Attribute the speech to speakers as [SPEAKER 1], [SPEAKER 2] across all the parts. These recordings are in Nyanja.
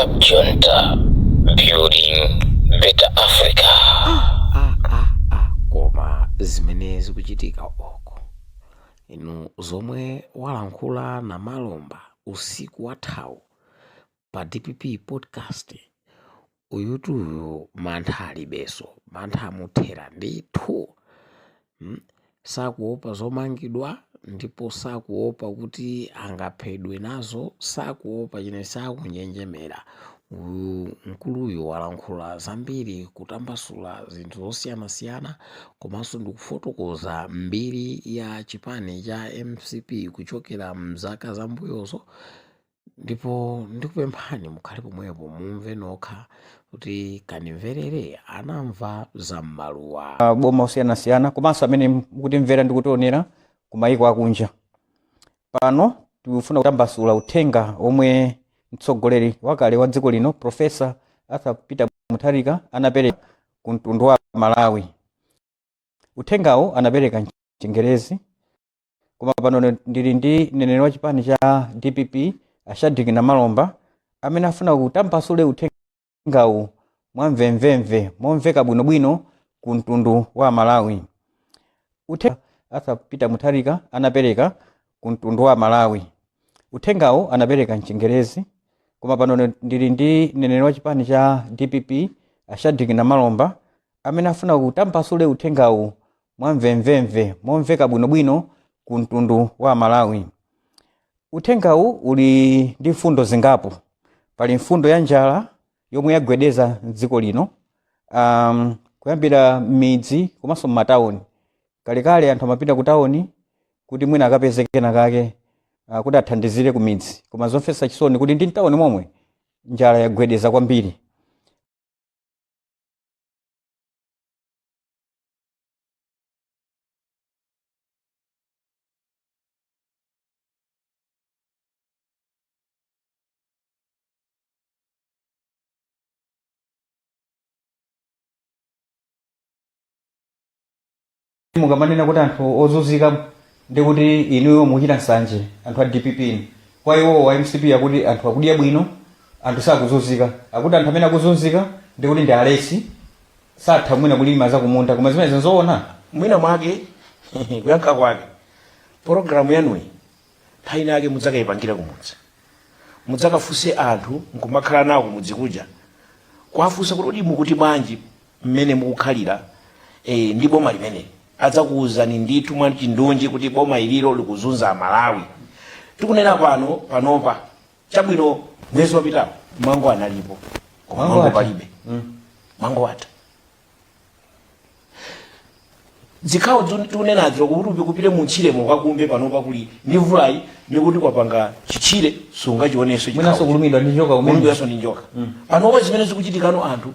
[SPEAKER 1] Cab Junta, building better Africa.
[SPEAKER 2] Ah, ah, ah, koma zimene zikuchitika uko, inu, zomwe walankhula Namalomba usiku wathawu pa DPP Podcast, uyutuyu mantha alibenso, mantha amuthera ndithu. Sakuopa zomangidwa ndipo sakuopa kuti angaphedwe nazo, sakuopa chine, sakunjenjemera. Uyu mkuluyu walankhula zambiri, kutambasula zinthu zosiyanasiyana komanso ndikufotokoza mbiri ya chipani cha MCP kuchokera mzaka zambuyozo. Ndipo ndikupemphani mukhale pomwepo mumve nokha kuti kanimverere anamva za m'maluwa.
[SPEAKER 3] Boma osiyanasiyana komanso amene mukutimvera ndi kutionera ku mayiko akunja, pano tikufuna kutambasula uthenga omwe mtsogoleri wakale wa dziko lino, Professor Arthur Peter Mutharika, anapereka ku mtundu wa Malawi. Uthengawo anapereka mchingerezi, koma pano ndili ndi mneneri wa chipani cha DPP, a Shadric Namalomba, amene afuna kutambasule uthengawu mwamvemvemve, momveka bwinobwino ku mtundu wa Malawi. Uthenga Arthur Peter Mutharika anapereka ku mtundu wa Malawi, uthengawo anapereka mchingerezi, koma pano ndili ndi mneneri wa chipani cha DPP, a Shadric Namalomba, amene afuna kutambasule uthengawu mwamvemvemve, momveka bwinobwino ku mtundu wa Malawi. Uthengawu uli ndi mfundo zingapo. Pali mfundo ya njala yomwe yagwedeza mdziko lino, kuyambira m'midzi komanso m'matawuni. Kalekale anthu amapita ku tawuni kuti mwina akapeze kena kake kuti athandizire ku midzi, koma zomvetsa chisoni kuti ndi mtawuni momwe njala yagwedeza kwambiri. Mukamanena kuti anthu ozunzika, ndi kuti inuyo mukuchita nsanje anthu a DPP inu. Kwa iwo wa MCP akuti anthu akudya bwino, anthu sakuzunzika. Akuti anthu amene akuzunzika ndi kuti ndi alesi, satha mwina kulima zakumunda. Koma zimenezi nzoona?
[SPEAKER 4] Mwina mwake kuyankha kwake, pologalamu yanuyi nthawi inake mudzakayipangira kumudzi, mudzakafunse anthu nkumakhala nawo kumudzi kuja, kuwafunsa kuti kodi mukuti bwanji mmene mukukhalira ndi boma limeneli? Adzakuwuzani ndithu mwachindunji kuti boma ililo likuzunza Amalawi. Tikunena pano, panopa chabwino, mwezi wapitawo mango analipo, koma
[SPEAKER 3] Mango
[SPEAKER 4] mango
[SPEAKER 3] atha.
[SPEAKER 4] palibe. Mango atha. Zikhawo tikunenazo kuti kupite mutchiremo kakumbe, panopa kuli ndi mvulayi ndikuti kwapanga chitchire, sungachionenso.
[SPEAKER 3] Mwinanso kulumidwa ndi njoka kumene.
[SPEAKER 4] Kulumidwanso ndi njoka. Panopa zimene zikuchitikano, anthu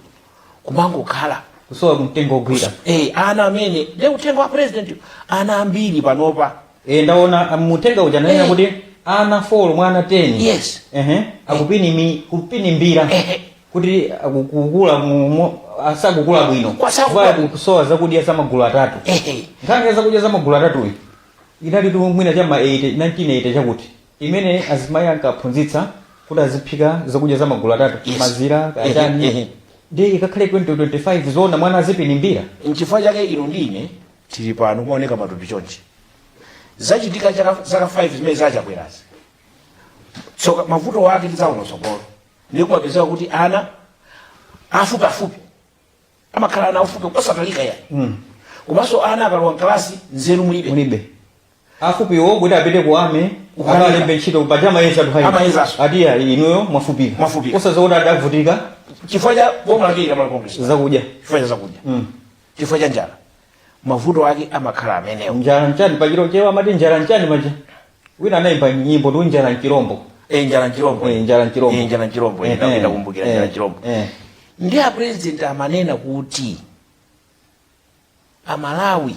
[SPEAKER 4] kumangokhala
[SPEAKER 3] kusowa mtengo ogwira.
[SPEAKER 4] Ana amene ndiye uthenga wa president, ana ambiri panopa.
[SPEAKER 3] Ndaona muthenga uja ananena kuti ana 4 mwa ana 10 ehe kupinimbira kuti akukula asakukula bwino.
[SPEAKER 4] Kwasakukula.
[SPEAKER 3] Chifukwa kusowa zakudya za magulu atatu. Nkhani ya zakudya za magulu atatuyi inali tu mwina cha ma 80 1980 chakuti imene azimayi ankaphunzitsa kuti aziphika zakudya za magulu atatu, mazira, kachani. Ndi ikakhale 2025, zoona mwana azipinimbira?
[SPEAKER 4] Nchifukwa chake inu ndi ine tili pano kumaoneka matupi chonchi. Zachitika zaka 5 zimene zachakwerazi, tsoka mavuto wake tidzaona tsogolo. Ndi kumapezeka kuti ana afupi afupi amakhala ana afupi osatalika yayi, komanso ana akalowa mkalasi nzeru mulibe.
[SPEAKER 3] Mulibe. Afupiwo kuti apite ku ame
[SPEAKER 4] Kukanika.
[SPEAKER 3] akalembe ntchito, paja amayeza tu.
[SPEAKER 4] Amayezaso.
[SPEAKER 3] Atiya inuyo mwafupika.
[SPEAKER 4] Mwafupika.
[SPEAKER 3] Osazokuti adavutika.
[SPEAKER 4] Chifukwa cha boma lake la Congress.
[SPEAKER 3] Zakudya.
[SPEAKER 4] Chifukwa cha zakudya, chifukwa cha njala, mavuto ake amakhala amenewo.
[SPEAKER 3] Njala nchani? Pachilo chewa amati njala nchani? Maja wina anayimba nyimbo ndi njala nchirombo.
[SPEAKER 4] Njala nchirombo.
[SPEAKER 3] Njala nchirombo.
[SPEAKER 4] Njala nchirombo. Ndakumbukira, njala nchirombo. Ndi a president amanena kuti Amalawi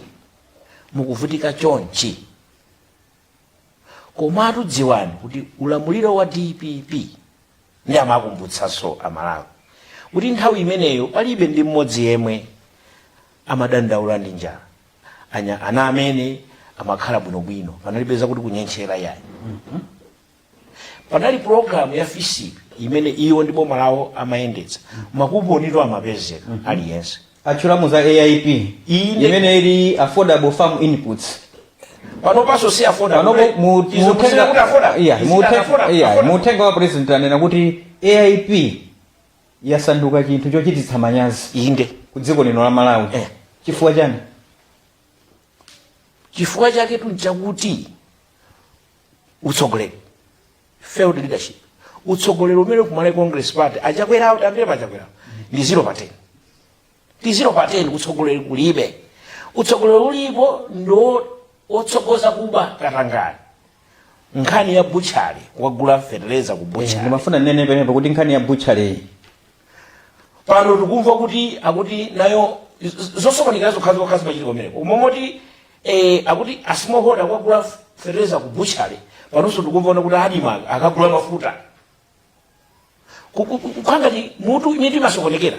[SPEAKER 4] mukuvutika chonchi, komatu dziwani kuti ulamuliro wa DPP, ndi amakumbutsanso Amalawi kuti nthawi imeneyo palibe ndi mmodzi yemwe amadandaula ndi njala. Ana amene amakhala bwinobwino, panalibe zakuti kunyentchera yayi. Panali program ya FISP Imene iwo ndi boma lawo amayendetsa, makuponitu amapezeka aliyense.
[SPEAKER 3] Atchulamo za AIP
[SPEAKER 4] Ine-
[SPEAKER 3] imene ili Affordable Farm Inputs.
[SPEAKER 4] Panopanso si affordable.
[SPEAKER 3] Panopo
[SPEAKER 4] Izo musina kuti affordable.
[SPEAKER 3] Yeah,
[SPEAKER 4] Izina affordable, affordable.
[SPEAKER 3] Muthenga wa president anena kuti AIP yasanduka chinthu chochititsa manyazi ku dziko lino la Malawi. Chifukwa chani?
[SPEAKER 4] Chifukwa chake nchakuti utsogoleri, failed leadership, utsogoleri umene ku Malawi Congress Party, Achakwerawo, tiyambire pa Achakwerawo, ndi 0 pa 10, ndi 0 pa 10. Utsogoleri kulibe. Utsogoleri ulipo ndo otsogoza kuba, katangale, nkhani ya butchery, wagula fetereza ku butchery.
[SPEAKER 3] Ndimafuna nene penepo kuti nkhani ya butchery
[SPEAKER 4] Pano tikumva kuti akuti nayo zosokonekera zokha zokha zimachitika kumeneko, umomoti akuti a smallholder akagula fetereza ku butchery. Panonso tikumva kuti ADMARC akagula mafuta. Kukhangati mutu mitu imasokonekera.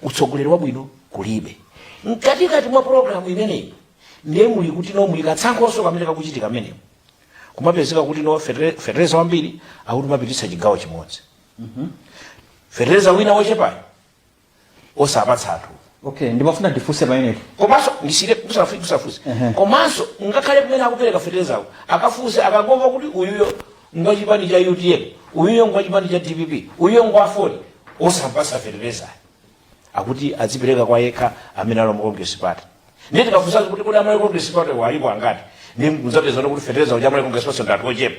[SPEAKER 4] Utsogoleri wabwino kulibe. Mkatikati mwa programu imeneyi ndiye muli kuti no muli katsankhonso kamene kakuchitika kameneko, kumapezeka kuti no fetereza wambiri akuti umapititsa chigawo chimodzi, fetereza wina wochepayo osapatsa anthu.
[SPEAKER 3] Okay, ndimafuna ndifunse pamenepo.
[SPEAKER 4] Komanso ndisire kusafunse. Komanso ngakhale kumene akupereka feterezawo, akafunse, akangomva kuti uyuyo ngwa chipani cha UTM, uyuyo ngwa chipani cha DPP, uyuyo ngwa AFORD, osampasa feterezayo, akuti azipereka kwa yekha amene ali mu Congress Party. Ndiye tikafunsanso kuti kodi amalawi Congress Party walipo angati, ndi mudzapeza kuti fetereza uja Amalawi Congress Party ndi anthu ochepa.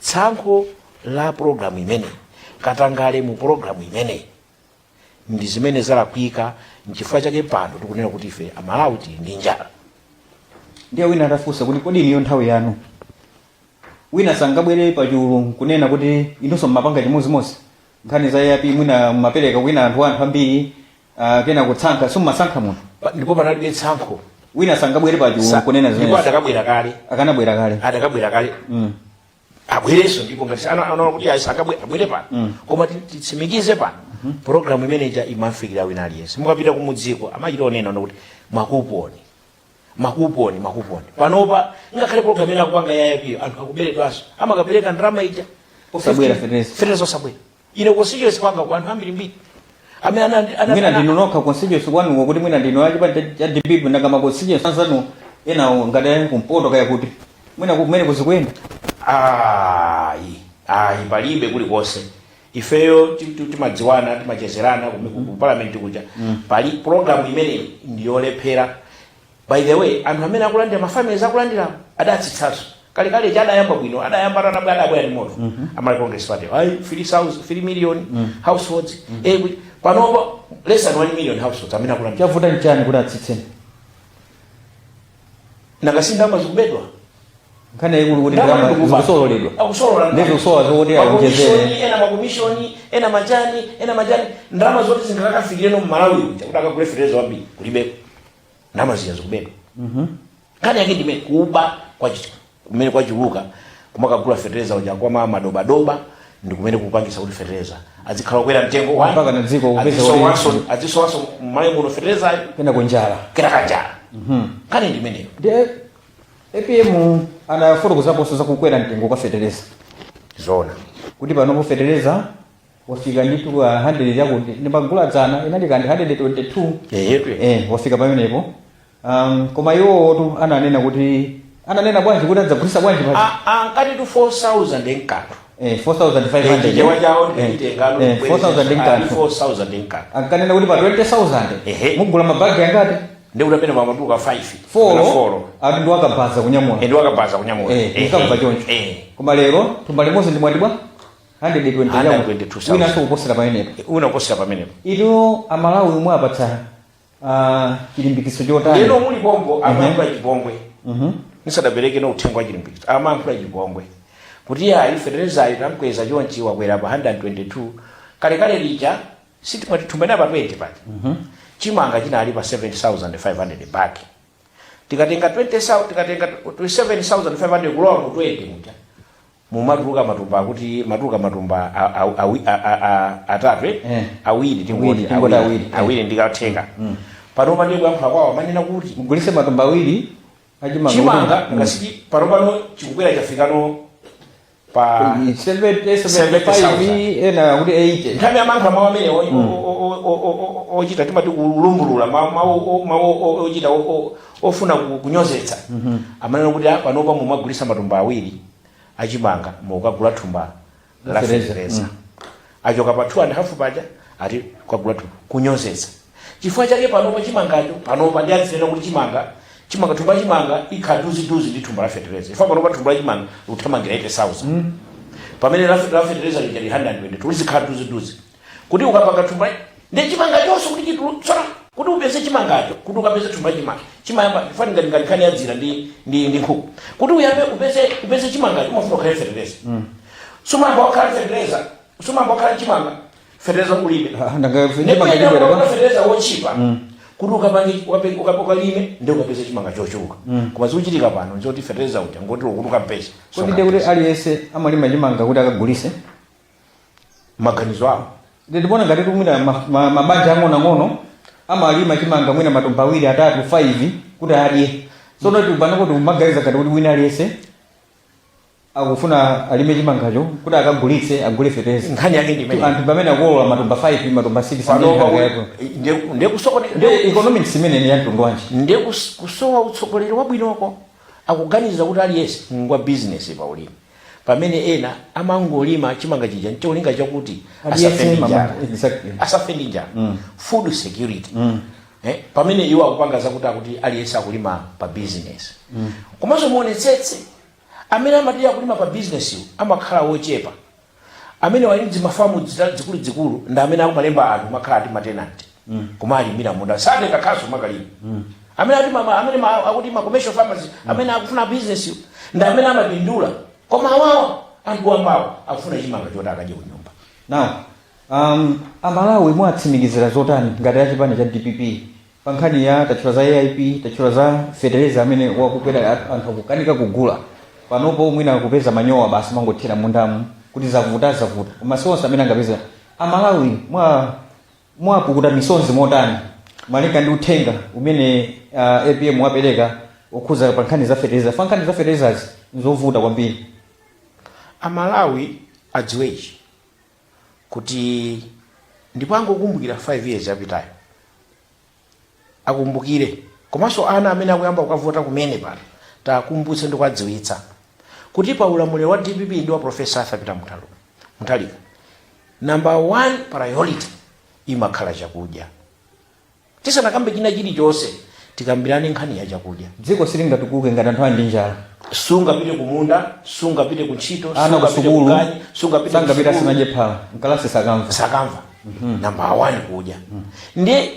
[SPEAKER 4] Tsankho la programu imeneyi, katangale mu programu imeneyi ndi zimene zalakwika. Nchifukwa chake pano tikunena kuti ife Amalawi tili ndi njala.
[SPEAKER 3] Ndiye wina atafunsa kuti kodi iniyo nthawi yanu, wina sangabwere pachulu nkunena kuti inunso mmapanga chimodzimodzi, nkhani za AIP, mwina mmapereka kwina anthu ambiri, kena kutsankha, simmasankha munthu?
[SPEAKER 4] Ndipo panalibe tsankho.
[SPEAKER 3] Wina sangabwere pachulu nkunena
[SPEAKER 4] Ndipo
[SPEAKER 3] zimenezi?
[SPEAKER 4] adakabwera kale.
[SPEAKER 3] Akanabwera kale.
[SPEAKER 4] Adakabwera kale. Abwerenso, ndipo ngati anaona kuti ayi, sangabwere, abwere pano. Koma titsimikize pano, programu imeneja imafikira wina aliyense. Mukapita kumudziko amachita onena kuti makuponi, makuponi, makuponi. Panopa ngakhale programu imene akupanga ya AIP, anthu akuberedwanso, amakapereka ndalama ija
[SPEAKER 3] Osabwera fetereza.
[SPEAKER 4] Fetereza osabwera. Ine constituency kwanga ku anthu ambirimbiri amene
[SPEAKER 3] Mwina ndinu nokha constituency kwanuko kuti mwina ndinu achipani cha DPP, nanga ma constituency anzanu enawo ngati ali kumpoto kaya kuti, mwina kumene kuzikuyenda?
[SPEAKER 4] Ayi, ayi, palibe kulikonse. Ifeyo timadziwana, timachezerana ku parliament kuja. Pali program imeneyi ndiyolephera. By the way, anthu amene akulandira, ma families akulandira, adatsitsanso. Kalekale cha adayamba bwino, adayamba atabwera, adabwera ndi moto Amalawi Congress Party, ayi, 3000, 3 million households. Panopo less than 1 million households amene akulandira.
[SPEAKER 3] Chavuta nchani kuti atsitseni?
[SPEAKER 4] Nanga si ndalama zikubedwa?
[SPEAKER 3] Nkhani yayikulu kuti ndalama zikusololedwa.
[SPEAKER 4] Akusolola.
[SPEAKER 3] Ndi zikusowa zokuti aonjezere.
[SPEAKER 4] Makomishoni ena, makomishoni ena, majani ena, majani, ndalama zoti zingakafikireno mmalawi uja kuti akagule fetereza wambiri kulibeko. Ndalama zija zikubedwa. Nkhani yake ndimene kuba kumene kwachuluka, kumakagula fetereza uja kwa madobadoba, ndi kumene kupangisa kuti fetereza azikhala kukwera mtengo wani.
[SPEAKER 3] Mpaka na dziko kupeza kuti-
[SPEAKER 4] Azisowanso mmalawi muno feterezayo.
[SPEAKER 3] Kena kunjala.
[SPEAKER 4] Kena kanjala. Nkhani ndimeneyo.
[SPEAKER 3] Ndiye APM anafotokozaponso za kukwera mtengo kwa fetereza.
[SPEAKER 4] Zona.
[SPEAKER 3] Kuti panopo fetereza wafika ndithu kwa 100 chakuti, ndimagula dzana inali kandi 122.
[SPEAKER 4] Eyetu.
[SPEAKER 3] Wafika pamenepo. Koma iwowotu ananena kuti, ananena bwanji kuti adzagulisa bwanji paja?
[SPEAKER 4] Ankati tu 4000 nkanthu.
[SPEAKER 3] 4500.
[SPEAKER 4] Chichewa chawo nditengano.
[SPEAKER 3] 4000 nkanthu.
[SPEAKER 4] 4000 nkanthu.
[SPEAKER 3] Ankanena kuti pa 20,000 mugula mabagi angati?
[SPEAKER 4] Ndikuti amene mamatuluka 5.
[SPEAKER 3] Folo ati ndi wakabaza kunyamula.
[SPEAKER 4] Ndi wakabaza kunyamula.
[SPEAKER 3] Ndikamva choncho. Koma lero thumba limodzi ndi mwati bwa 120 chakuti.
[SPEAKER 4] 122,000.
[SPEAKER 3] Winanso kuposera pamenepo.
[SPEAKER 4] Wina kuposera pamenepo.
[SPEAKER 3] Inu Amalawi mwapatsa chilimbikitso chotani?
[SPEAKER 4] Lero muli pompo amayankhula chipongwe. Nisadapereke no uthenga wa chilimbikitso, amayankhula chipongwe kuti ayi, feterezayo tamkweza chonchi, wakwera pa 122. Kalekale lija sitimati thumba pa 20 paja, chimanga chinali pa 7500 bag. Tikatenga 20,000, tikatenga 7500 kulowa mu 20 muja mumatuluka matumba, akuti matuluka matumba atatu, eh? Awiri tingoti.
[SPEAKER 3] Awiri, tingoti awiri.
[SPEAKER 4] Awiri ndikatheka. Pano ndiye kuyankhula kwawo amanena kuti
[SPEAKER 3] mugulise matumba awiri achimanga.
[SPEAKER 4] Chimanga ngasiti pano chikukwera chafikano Pa
[SPEAKER 3] 70, 75, ena kuti 80.
[SPEAKER 4] Nthawi amankha mawu amene ochita, timati kulumbulula, mawu ochita ofuna kunyozetsa, amanena kuti, "Ah, panopa mumagulisa matumba awiri achimanga, mukagula thumba la
[SPEAKER 3] fetereza."
[SPEAKER 4] Fetereza achoka pa 2.5 paja, ati kukagula thumba, kunyozetsa. Chifukwa chake panopa chimangacho, panopa ndi azinena kuti chimanga, thumba chimanga ikhala duziduzi ndi thumba la fetereza. Chifukwa panopa thumba la chimanga likuthamangira 80,000, pamene la fetereza lija li 122, lizikhala duziduzi. Kuti ukapanga thumba ndi chimanga chonse kuti chitulu tsono, kuti upeze chimangacho, kuti ukapeze thumba la chimanga chimayamba chifani ngati nkhani ya dzira ndi nkhuku. Kuti uyambe upeze chimangacho, umafuna ukhale fetereza. Sumayamba wakhala fetereza, sumayamba wakhala chimanga, fetereza ulibe.
[SPEAKER 3] Ah, nanga chimanga chibwera
[SPEAKER 4] Ndikuyenera
[SPEAKER 3] pa
[SPEAKER 4] fetereza wochipa kuti ukapange ukalime ndi ukapeze chimanga chochuluka. Koma zikuchitika pano nzoti fetereza uja ngoti kuti ukampeze
[SPEAKER 3] Kodi ndiye kuti aliyense amalima chimanga kuti akagulise?
[SPEAKER 4] Maganizo awo.
[SPEAKER 3] Ndikuona ngati mwina mabanja ang'onoang'ono amalima chimanga mwina matumba awiri, atatu, 5 kuti adye. Tsono tupano kuti umaganiza ngati kuti wina aliyense akufuna alime chimangacho kuti akagulitse, agule fetereza.
[SPEAKER 4] Nkhani yake ndi imene.
[SPEAKER 3] Anthu pamene akukolola matumba 5, matumba 6.
[SPEAKER 4] Panopa ndiye
[SPEAKER 3] Ndi economics imene ni ya mtundu wanji?
[SPEAKER 4] Ndiye kusowa utsogoleri wabwinoko. Akuganiza kuti aliyense ngwa business pa ulimi, pamene ena amangolima chimanga chija ncholinga chakuti asafe
[SPEAKER 3] Aliyense
[SPEAKER 4] ndi njala.
[SPEAKER 3] Exactly.
[SPEAKER 4] Asafe ndi njala, food security. Pamene iwo akupanga zakuti akuti aliyense akulima pa business. Komanso muonetsetse, amene amati akulima pa business iwo amakhala wochepa. Amene wali zimafamu zikuluzikulu ndi amene akumalemba anthu, makhala ati ma tenant, koma alimira munda, satenga khasu makalima. Amene ati amene akuti ma commercial farmers, amene akufuna business iwo ndi amene amapindula. Koma awawa, anthu ambawo akufuna chimanga choti akadye kunyumba.
[SPEAKER 3] Now, Amalawi mwatsimikizira zotani ngati achipani cha DPP pa nkhani ya, tatchula za AIP, tatchula za fetereza amene wakukwera, anthu akukanika kugula panopo, mwina kupeza manyowa basi mangothera mundamu kuti zavuta zavuta, koma si onse amene angapeza. Amalawi mwapukuta misonzi motani malinga ndi uthenga umene APM wapereka okhuza pa nkhani za fetereza? Fa nkhani za feterezazi nzovuta kwambiri.
[SPEAKER 4] Amalawi adziwe ichi kuti, ndipo angokumbukira 5 years yapitayo, akumbukire. Komanso ana amene akuyamba kukavota kumene pano, takumbutse ndi kuwadziwitsa kuti pa ulamuliro wa DPP ndi wa Professor Arthur Peter Mutharika, number one priority imakhala chakudya. Tisanakambe china chilichonse, tikambirane nkhani ya chakudya.
[SPEAKER 3] Dziko silingatukuke ngati anthu ali ndi njala.
[SPEAKER 4] Sungapite kumunda, sungapite kuntchito,
[SPEAKER 3] Ana
[SPEAKER 4] sungapite
[SPEAKER 3] kusukulu
[SPEAKER 4] kuganyu, sungapite
[SPEAKER 3] sangapita
[SPEAKER 4] kusukulu.
[SPEAKER 3] asanadye phala, mkalasi sakamva.
[SPEAKER 4] Sakamva. Number one kudya. Ndiye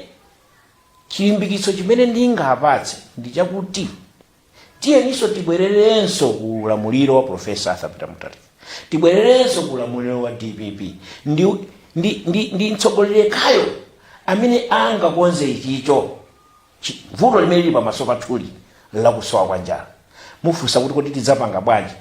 [SPEAKER 4] chilimbikitso chimene ndingapatse ndi chakuti tiyeninso tibwererenso ku ulamuliro wa Professor Arthur Peter Mutharika, tibwererenso ku ulamuliro wa DPP. Ndi mtsogoleri yekhayo amene angakonze ichicho, vuto limene lili pamaso pathuli lakusowa kwa njala. Mufunsa kuti kodi tidzapanga bwanji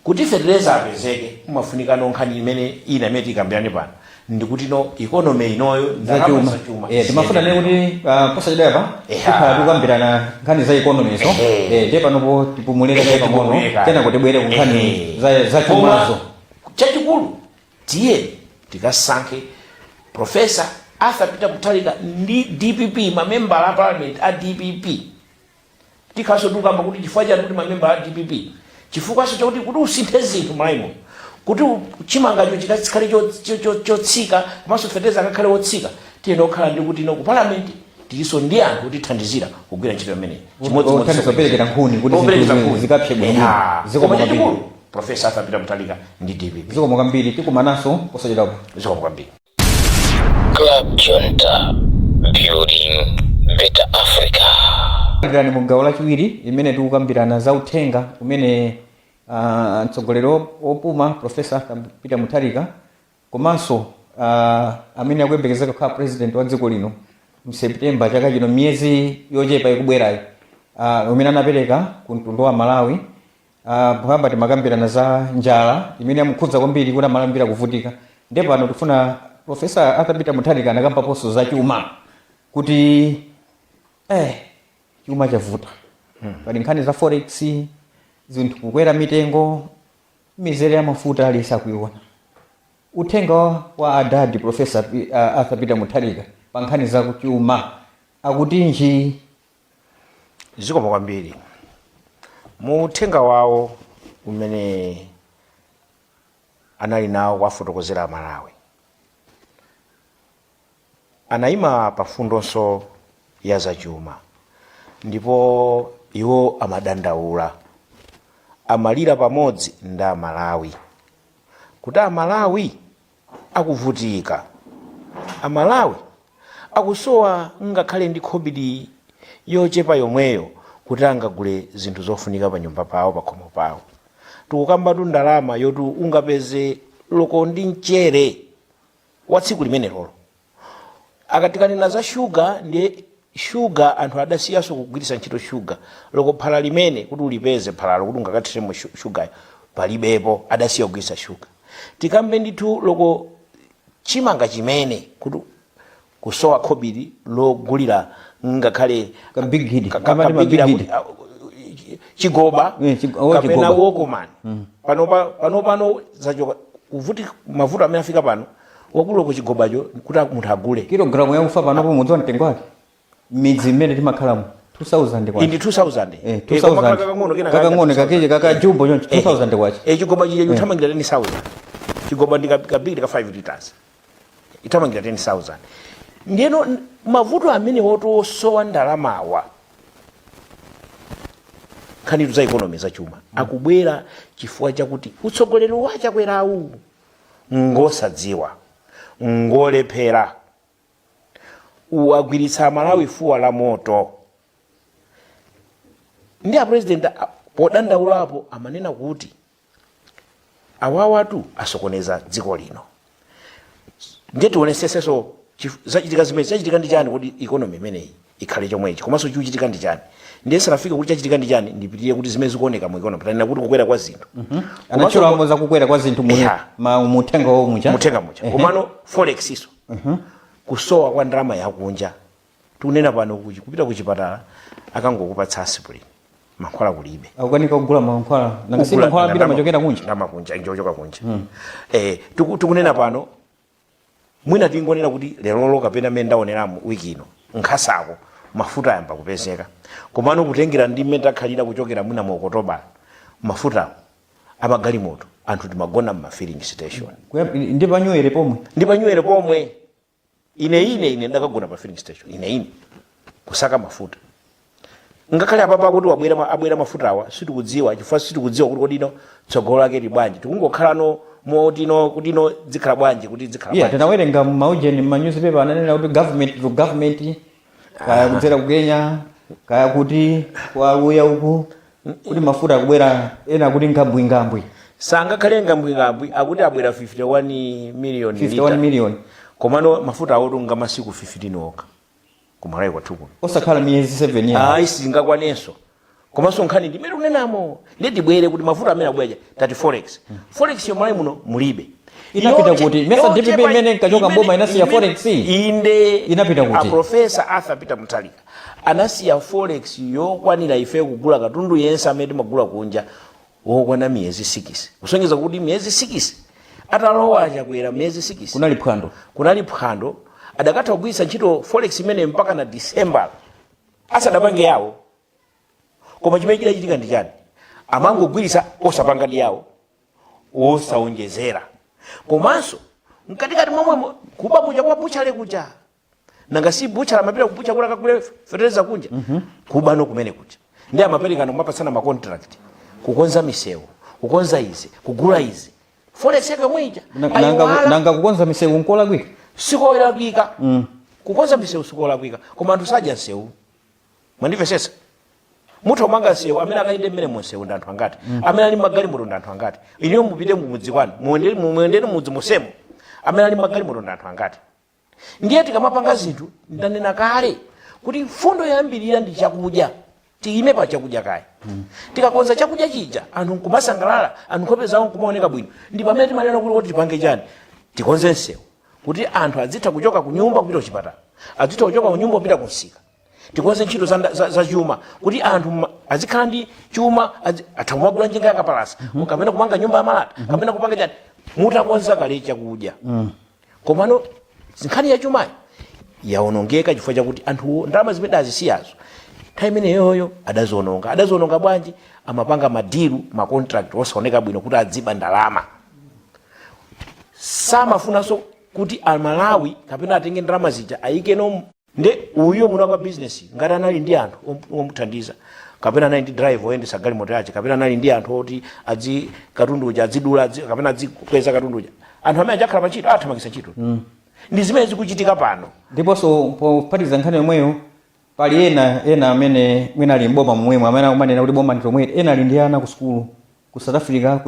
[SPEAKER 4] kuti fetereza apezeke? Mumafunika no nkhani imene ina imene tikambirane pano, ndikuti no economy inoyo, ndalama
[SPEAKER 3] zachuma.
[SPEAKER 4] Zachuma.
[SPEAKER 3] Timafuna ne kuti posachedwapa tikhala tikukambirana nkhani za economy so. Ndiye panopo tipumulire kaye pang'ono.
[SPEAKER 4] Tipumulire kaye.
[SPEAKER 3] Kenako tibwere ku nkhani za chumazo.
[SPEAKER 4] Koma chachikulu, tiye tikasankhe Professor Arthur Peter Mutharika ndi DPP, mamembala a parliament a DPP. Tikhaso tikukamba kuti chifukwa chani kuti mamembala a DPP? Chifukwaso chakuti kuti usinthe zinthu m'Malawi, kuti chimangacho chikakhale chotsika, komanso fetereza akakhale wotsika, tiyeni okhala ndi kuti ino ku parliament tilinso ndi anthu kutithandizira kugwira ntchito imeneyi.
[SPEAKER 3] Othandiza operekera nkhuni kuti
[SPEAKER 4] Operekera
[SPEAKER 3] zinthu
[SPEAKER 4] nkhuni.
[SPEAKER 3] zikapse bwinobwino.
[SPEAKER 4] Eha.
[SPEAKER 3] Zikomo
[SPEAKER 4] Koma
[SPEAKER 3] kwambiri.
[SPEAKER 4] chachikulu, Professor Arthur Peter Mutharika ndi DPP.
[SPEAKER 3] Zikomo kwambiri, tikumananso posachedwapa.
[SPEAKER 4] Zikomo kwambiri.
[SPEAKER 1] Club Junta, building better Africa.
[SPEAKER 3] Kambirani mu gawo lachiwiri imene tikukambirana za uthenga umene mtsogoleri wopuma Professor Arthur Peter Mutharika komanso amene akuyembekezeka kukhala president wa dziko lino m'September chaka chino, miyezi yochepa ikubwerayi, umene anapereka ku mtundu wa Malawi. Poyamba timakambirana za njala imene yamukhudza kwambiri kuti Amalawi akuvutika. Ndiye pano tifuna, Professor Arthur Peter Mutharika anakambaponso za chuma kuti chuma chavuta. Pali nkhani za forex, zinthu kukwera mitengo. Mizere ya mafuta aliyense akuiona. Uthenga wa adadi Professor Arthur Peter Mutharika pa nkhani za kuchuma akutinji?
[SPEAKER 4] Zikomo kwambiri. Mu uthenga wawo umene anali nawo kuwafotokozera Amalawi, anayima pa mfundonso ya zachuma, ndipo iwo amadandaula, amalira pamodzi ndi Amalawi kuti Amalawi akuvutika, Amalawi akusowa ngakhale ndi khobidi yochepa yomweyo kuti angagule zinthu zofunika pa nyumba pawo, pa khomo pawo. Tikukambatu ndalama yoti ungapeze loko ndi mchere wa tsiku limene lolo. Akatikanena za shuga, ndiye shuga anthu adasiyanso kugwiritsa ntchito shuga, loko phala limene kuti ulipeze phalalo kuti ungakathiremo shugayo palibepo, adasiya kugwiritsa shuga. Tikambe ndithu loko chimanga chimene kuti kusowa khobiri logulira ngakhale
[SPEAKER 3] Kabigidi.
[SPEAKER 4] Amati kabigidi
[SPEAKER 3] mabigidi.
[SPEAKER 4] akuti, chigoba
[SPEAKER 3] oh,
[SPEAKER 4] kapena
[SPEAKER 3] chigoba.
[SPEAKER 4] Wokomani pano pano zachoka kuvuti mavuto amene afika pano wakula ku chigobacho kuti munthu agule.
[SPEAKER 3] Kilogramu ya ufa panopo mudziwa mtengo wake midzi imene timakhalamo? 2000 kwacha.
[SPEAKER 4] Indi 2000.
[SPEAKER 3] Eh,
[SPEAKER 4] koma
[SPEAKER 3] 2000.
[SPEAKER 4] kakang'ono kena
[SPEAKER 3] Kakang'ono
[SPEAKER 4] kaja
[SPEAKER 3] kakeche
[SPEAKER 4] 2000.
[SPEAKER 3] kaka jumbo choncho, 2000 kwacha.
[SPEAKER 4] Chigoba chija chithamangira 10,000. Chigoba ndi kabigidi ka 5 liters ithamangira 10,000. Ndiyeno mavuto amene wotosowa ndalamawa, nkhanitu za economy, za chuma, akubwera chifukwa chakuti utsogoleri wa Chakwerawu ngosadziwa, ngolephera, wagwiritsa Amalawi fuwa la moto. Ndi apresident podandaulapo amanena kuti awawatu asokoneza dziko lino. Ndiye tioneseseso zachitika zimene zachitika ndi chani kuti economy imeneyi ikhale chomwechi, komanso chikuchitika ndi chani. Ndiye sanafike kuti chachitika ndi chani, ndipitirire kuti zimene zikuoneka mu economy, tanena kuti kukwera kwa zinthu.
[SPEAKER 3] Anatchulamo za kukwera kwa zinthu mu muthenga wawo mucha.
[SPEAKER 4] Muthenga mucha. Komano forex iso, kusowa kwa ndalama yakunja. Tikunena pano kupita kuchipatala akangokupatsa aspirin, mankhwala kulibe.
[SPEAKER 3] Akukanika kugula mankhwala, nanga si mankhwala ambiri amachokera kunja.
[SPEAKER 4] Ndalama kunja, njochoka kunja. Tikunena pano mwina tingonena kuti lerolo kapena mmene ndaoneramo wiki ino nkhasako mafuta ayamba kupezeka, komano kutengera ndi mmene takhalira kuchokera mwina mu Okotoba, mafuta amagalimoto anthu timagona mma filling station.
[SPEAKER 3] Ndi panywere pomwe.
[SPEAKER 4] Ndi panywere pomwe. Ine ndakagona pa filling station ine kusaka mafuta. Ngakhale apapa kuti wabwera abwera mafuta awa, sitikudziwa, chifukwa sitikudziwa kuti kodino tsogolo lake li bwanji. Tikungokhalano motino kuti ino dzikhala bwanji, kuti dzikhala
[SPEAKER 3] Iya,
[SPEAKER 4] bwanji.
[SPEAKER 3] Tinawerenga maujeni, ma newspaper ananena kuti government to government, kaya kudzera ku Kenya, kaya kuti kwaluya uku, kuti mafuta akubwera, ena kuti ngambwingambwi.
[SPEAKER 4] Sangakhale ngambwingambwi, akuti abwera 51 million
[SPEAKER 3] 51
[SPEAKER 4] liter.
[SPEAKER 3] Million.
[SPEAKER 4] Komano mafuta awotu nga masiku 15 okha kumalawi kwathu kuno.
[SPEAKER 3] Osakhala miyezi 7 ya.
[SPEAKER 4] Ayi, singakwanenso. Komanso nkhani ndimene kunenamo, ndiye tibwere kuti mafuta amene abwera tati forex, forex yomalawi muno mulibe.
[SPEAKER 3] Inapita kuti? Mesa DPP imene inkachoka mboma inasiya forex?
[SPEAKER 4] Inde.
[SPEAKER 3] Inapita kuti?
[SPEAKER 4] A Professor Arthur Peter Mutharika anasiya forex yokwanira ife kugula katundu yense amene timagula kunja wokwana miyezi 6, kusonyeza kuti miyezi 6 atalowa Chakwera, miyezi 6
[SPEAKER 3] Kunali phwando.
[SPEAKER 4] Kunali phwando. Adakatha kugwiritsa ntchito forex imene mpaka na December asadapange yawo. Koma chimene chidachitika ndi chani? Amangogwiritsa osapanga ndi yawo, osaonjezera, komanso mkatikati momwemo kuba kuja kwa butchery kuja. Nanga si butchery amapita ku butchery kuti akagule fetereza kunja? Kubano kumene kuja ndi amaperekana, kumapatsana ma contract, kukonza misewu, kukonza izi, kugula izi, forex yake yomwe ija.
[SPEAKER 3] Nanga, nanga kukonza misewu nkolakwika?
[SPEAKER 4] Sikolakwika. Kukonza misewu sikolakwika, koma anthu sadya msewu, mwandimvesesa? Mutha kumanga msewu, amene akayende mmene munsewu ndi anthu angati? Amene ali magalimoto ndi anthu angati? Iniyo mupite mumudzi kwanu, muyendere mudzi musemo, amene ali magalimoto ndi anthu angati? Ndiye tikamapanga zinthu, ndanena kale kuti mfundo yoyambirira ndi chakudya. Tiyime pa chakudya kaya. Tikakonza chakudya chija, anthu nkumasangalala, anthu nkhope zawo nkumaoneka bwino, ndi pamene timanena kuti tipange chani? Tikonze msewu kuti anthu azitha kuchoka ku nyumba kupita kuchipatala, azitha kuchoka ku nyumba kupita kumsika. Tikonze ntchito za chuma kuti anthu azikhala ndi chuma, atha kumagula njinga yakapalasa kapena kumanga nyumba ya malata kapena kupanga chani, mutakonza kale chakudya. Komano nkhani ya chumayi yaonongeka chifukwa chakuti anthuwo ndalama zimene adazisiyazo nthawi imeneyoyo adaziononga. Adaziononga bwanji? Amapanga ma deal, ma contract osaoneka bwino kuti adziba ndalama. Samafunanso kuti Amalawi kapena atenge ndalama zija ayike no. Nde uyo muno pa business, ngati anali ndi anthu omuthandiza, kapena anali ndi driver oyendesa galimoto yace, kapena anali ndi anthu oti adzi katundu uja adzidula, kapena adzikweza katundu uja, anthu amene ajakhala pa ntchito athamangisa ntchito. Ndi zimene zikuchitika pano.
[SPEAKER 3] Ndiponso pophatikiza nkhani yomweyo, pali ena amene mwina ali mboma momwemo amene akumanena kuti boma ndi lomweli. Ena ali ndi ana ku sukulu ku South Africa,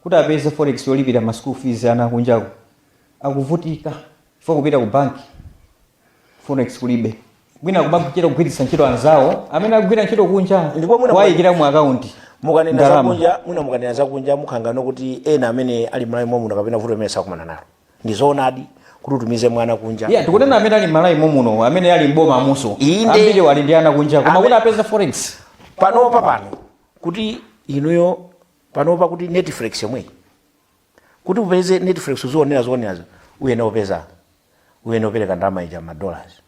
[SPEAKER 3] kuti apeze forex yolipira ma school fees ana akunjako akuvutika, chifukwa kupita ku banki forex kulibe. Mwina kumachita kugwiritsa ntchito anzawo amene akugwira ntchito kunja
[SPEAKER 4] Ndipo mwina
[SPEAKER 3] kuwayikira mu akaunti
[SPEAKER 4] mukanena
[SPEAKER 3] ndalama.
[SPEAKER 4] Zakunja, mwina mukanena zakunja mukhangano kuti ena amene ali Malawi momuno kapena vuto limene sakumana nalo. Ndi zoonadi kuti utumize mwana kunja.
[SPEAKER 3] Yeah, tikunena amene ali Malawi momuno, amene ali mboma amuso.
[SPEAKER 4] Inde.
[SPEAKER 3] Ambiri ali ndi ana kunja, koma kuti apeze forex.
[SPEAKER 4] Panopa pano kuti inuyo, panopa kuti Netflix yomweyi, kuti upeze Netflix uzionera zionerazo, uyene upeza, uyene upereka ndalama ija ma dollars.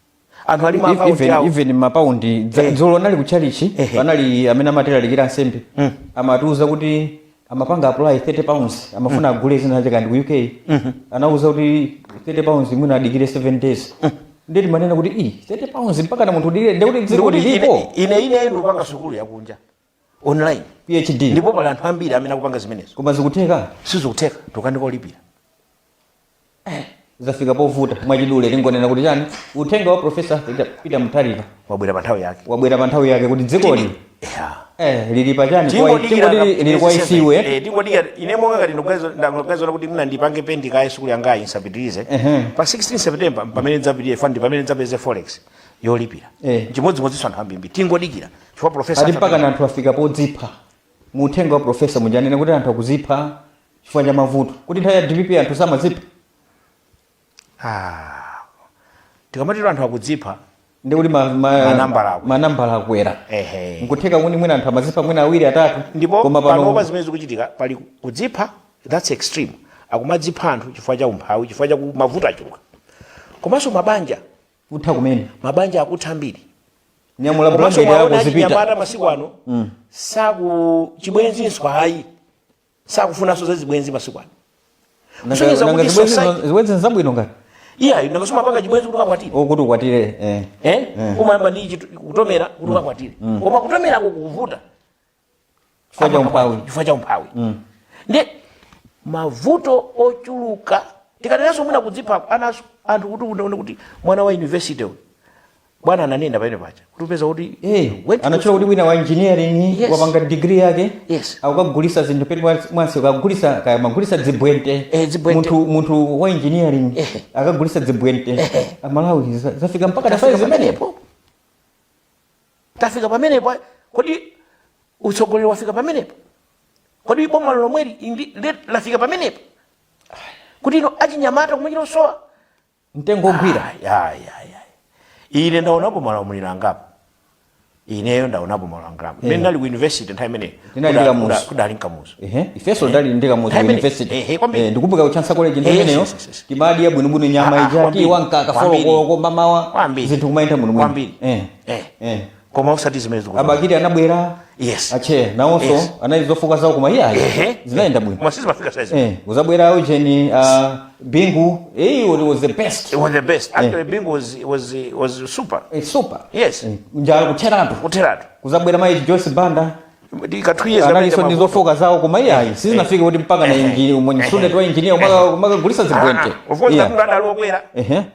[SPEAKER 4] Anthu ali ma account
[SPEAKER 3] Even,
[SPEAKER 4] yawo.
[SPEAKER 3] Even mapaundi. Dzulo nali ku chalichi, panali amene amatilalikira ansembe, amatiuza kuti amapanga apply £30, amafuna agule zina zake kandi ku UK. Anauza kuti £30 mwina adikire 7 days. Ndeti manena kuti i £30 mpaka na munthu udikire, ndekuti dziko
[SPEAKER 4] Ndikuti
[SPEAKER 3] lilipo.
[SPEAKER 4] Ine ndikupanga sukulu yakunja online.
[SPEAKER 3] PhD.
[SPEAKER 4] Ndipo pali anthu ambiri amene akupanga zimenezo.
[SPEAKER 3] Koma zikutheka?
[SPEAKER 4] Sizikutheka, tukanika olipira.
[SPEAKER 3] Zafika povuta. Mwachidule tingonena kuti chani? Uthenga wa Professor Peter Mutharika
[SPEAKER 4] wabwera pa nthawi yake.
[SPEAKER 3] Wabwera pa nthawi yake kuti dzikoli lili pachani?
[SPEAKER 4] Tingodikira
[SPEAKER 3] Tingoti lili kwa isiwe.
[SPEAKER 4] Tingodikira. Ine monga ngati ndikuganiza kuti mna ndipange pend kaye sukulu yangayi nsapitirize pa 16 September, pamene ndidzapitire fund, pamene ndidzapeze forex yolipira. Chimodzimodzinso anthu ambiri, tingodikira chifukwa professor
[SPEAKER 3] Ati mpaka na anthu afika podzipha. Mu uthenga wa professor mujanena kuti anthu akuzipha chifukwa cha mavuto, kuti nthawi ya DPP anthu samazipha.
[SPEAKER 4] Ah, tikamatero anthu akudzipha,
[SPEAKER 3] ndi kuti
[SPEAKER 4] manambala akwera.
[SPEAKER 3] Manambala akwera.
[SPEAKER 4] Ehe.
[SPEAKER 3] Nkutheka kuti mwina anthu amazipha mwina awiri, atatu,
[SPEAKER 4] Ndipo
[SPEAKER 3] koma
[SPEAKER 4] panopa
[SPEAKER 3] pano
[SPEAKER 4] zimene zikuchitika, pali kudzipha, that's extreme. Akumadzipha anthu chifukwa cha umphawi, chifukwa cha mavuto achuluka, komanso mabanja
[SPEAKER 3] kutha kumene.
[SPEAKER 4] Mabanja akutha ambiri.
[SPEAKER 3] Nyamula
[SPEAKER 4] Komanso
[SPEAKER 3] blanket yako
[SPEAKER 4] mwaona
[SPEAKER 3] zipita.
[SPEAKER 4] achinyamata masiku ano saku chibwenzinso ayi, sakufunanso za zibwenzi masiku ano. Kusonyeza
[SPEAKER 3] Nanga
[SPEAKER 4] kuti society
[SPEAKER 3] zibwenzi nzabwino ngati
[SPEAKER 4] Iya, nakasoma panga chibwenzi kuti ukakwatire.
[SPEAKER 3] Okuti ukwatire.
[SPEAKER 4] Eh? Umayamba ndi kutomera kuti ukakwatire, koma kutomerako kukuvuta.
[SPEAKER 3] Chifukwa cha umphawi.
[SPEAKER 4] Chifukwa cha umphawi. Ndi mavuto ochuluka. Tikatenanso mwina kudzipha anaso anthu, kuti unaone kuti mwana wa university uyu, bwana ananena pamene paja kuti upeza kuti went to
[SPEAKER 3] Anatchula kuti wina wa engineering wapanga degree yake, akukagulisa zinthu peti mwansi, akagulisa kaya magulisa dzibwente.
[SPEAKER 4] Dzibwente.
[SPEAKER 3] Munthu wa engineering akagulisa dzibwente. Amalawi zafika mpaka
[SPEAKER 4] Tafika
[SPEAKER 3] tafika
[SPEAKER 4] pamenepo, tafika pamenepo. Kodi utsogoleri wafika pamenepo? Kodi boma lomweli lafika pamenepo kuti ino achinyamata kumachita kusowa
[SPEAKER 3] mtengo ogwira?
[SPEAKER 4] Ayi, ayi. Ine ndaonapo malamuliro angapo, ineyo ndaonapo malamuliro angapo. Mmene ndali ku university nthawi imeneyo
[SPEAKER 3] Tinali ndi Kamuzu.
[SPEAKER 4] Kudali Kamuzu.
[SPEAKER 3] Ehe, ifenso ndali ndi Kamuzu
[SPEAKER 4] Nthawi
[SPEAKER 3] university.
[SPEAKER 4] Ehe, kwambiri.
[SPEAKER 3] Ndikumbuka ku Chancellor College nthawi imeneyo
[SPEAKER 4] yes.
[SPEAKER 3] timadya bwinobwino nyama ija,
[SPEAKER 4] kwambiri.
[SPEAKER 3] tiwa mkaka,
[SPEAKER 4] Kwambiri.
[SPEAKER 3] 4 koloko mamawa,
[SPEAKER 4] Kwambiri.
[SPEAKER 3] zinthu kumayenda bwinobwino.
[SPEAKER 4] Kwambiri. Koma usati zimene zikuti
[SPEAKER 3] A Bakili anabwera, ache nawonso anali zofoka zawo, koma iye ayi, zinayenda bwino.
[SPEAKER 4] Koma sizimafika size.
[SPEAKER 3] Uzabwera ujeni, Bingu, it was the best.
[SPEAKER 4] It was the best. Actually, Bingu was super.
[SPEAKER 3] Super.
[SPEAKER 4] Yes.
[SPEAKER 3] Njala kutheratu.
[SPEAKER 4] Kutheratu.
[SPEAKER 3] Kuzabwera mayi Joyce Banda,
[SPEAKER 4] Ndika 2 years
[SPEAKER 3] analinso
[SPEAKER 4] kapita
[SPEAKER 3] ndi zofoka zawo, koma iye ayi, sizinafike kuti mpaka na mwenye student wa engineer umakagulisa zibwente.
[SPEAKER 4] Of course, katundu adali okwera.